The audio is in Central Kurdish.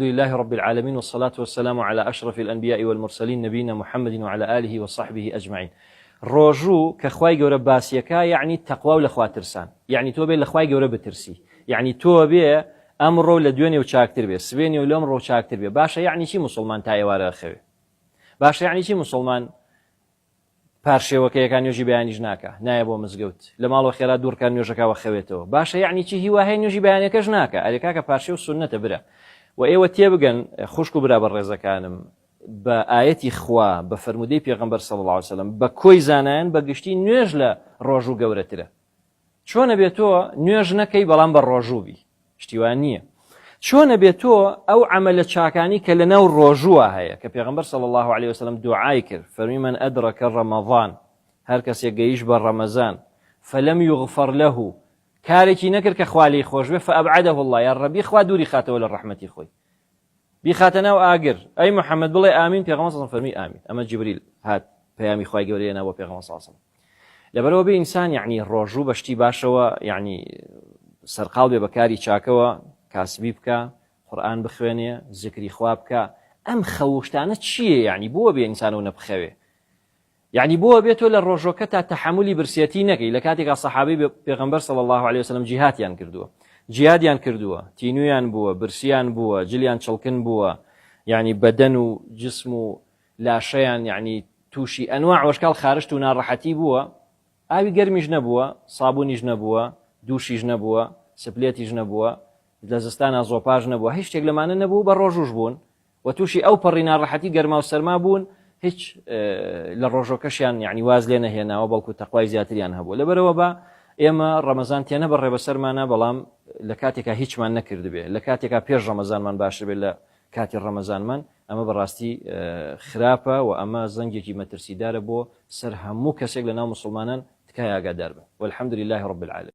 لله رب العالمین والصلاة والسلام علی اشرف الانبیاء والمرسلین نبینا محمد وعلی آله وصحبه اجمعین ڕۆژوو کە خوای گەورە باسیەکا یەعنی تەقوا و لەخوا ترسان یەعنی تۆ بێ لەخوای گەورە بترسی یەعنی تۆ بێ ئەمڕۆ لە دوێنێ و چاکتر بێ سبێنێ و لەمڕۆ چاکتر بێ باشە یەعنی چی موسڵمان تا ئێوارە ئەخەوێ باشە یەعنی چی موسڵمان پارشێوەکەیەکان نوێژی بەیانیش ناکا نایە بۆ مزگەوت لە ماڵەوە خێرا دووڕکان نوێژەکە وەخەوێتەوە باشە یعنی چی هیوا هەیە نوێژی بەیانەکەش ناکا ئەرێ کاکە پارشێو سوننەتە برا و ئێوە تێبگەن خوشک و برا بەڕێزەکانم بە ئایەتی خوا بە فەرموودەی پێغەمبەر صلی الله علیه وسلم بە کۆی زانایان بە گشتی نوێژ لە ڕۆژوو گەورەترە چۆنە بێ تۆ نوێژ نەکەی بەڵام بە ڕۆژوو بی شتی وا نییە چۆنە بێ تۆ ئەو عەمەلە چاکانی کە لە ناو ڕۆژووە هەیە کە پێغەمبەر صلی الله علیه وسلم دوعای کرد فەرمی من ئەدرک رمضان هەر کەسێک گەیشت بە ڕەمەزان فلم یغفر له کارێکی نەکرد کە خوا لێی خۆش بێ فابعده الله یا ڕەبی خوا دووری خاتەوە لە ڕەحمەتی خۆی بیخاتە ناو ئاگر ئەی محەممەد بڵێ ئامین پێغەمبەر صلی فەرمی ئامین ئەمە جبریل هات پەیامی خوای گەورەیە ناوە پێغەمبەر صلی الله لەبەرەوە بێ ئینسان یعنی ڕۆژوو بە شتی باشەوە یعنی سەرقاڵ بێ بەکاری چاکەوە کاسبی بکە قورآن بخوێنێ زکری خوا بکە ئەم خەوشتانە چییە یعنی بۆ بێ ئینسانەوە نەبخەوێ یەعنی بۆ ئەبێ تۆ لە ڕۆژۆکەتا تەحەمولی برسێتی نەکەی لە کاتێکا سەحابەی پێغەمبەر صلی اللە علیە وسلم جیهاتیان کردووە جیهادیان کردووە تینویان بووە برسیان بووە جلیان چڵکن بووە یعنی بەدەن و جسم و لاشەیان یعنی تووشی ئەنواع وەشکاڵ خارشت و ناڕەحەتی بووە ئاوی گەرمیش نەبووە سابونیش نەبووە دووشیش نەبووە سپلێتیش نەبووە لە زستانا زۆپاش نەبووە هیچ شتێک لەمانە نەبوو بە ڕۆژوش بوون و تووشی ئەو پەڕی ناڕەحەتی گەرما و سەرما بوون هیچ لە ڕۆژۆکەشیان یعنی واز لێ نەهێناوە بەڵکو تەقوای زیاتریان هەبوو لەبەرەوە بە ئێمە ڕەمەزان تێنە بە ڕێبەسەرمانە بەڵام لە کاتێکا هیچمان نەکردبێ لە کاتێکا پێش ڕەمەزانمان باشتر بێت لە کاتی ڕەمەزانمان ئەمە بەڕاستی خراپە و ئەمە زەنگێکی مەترسیدارە بۆ سەر هەموو کەسێک لە ناو مسلمانان تکایە ئاگادار بن والحمد لله رب العالمین.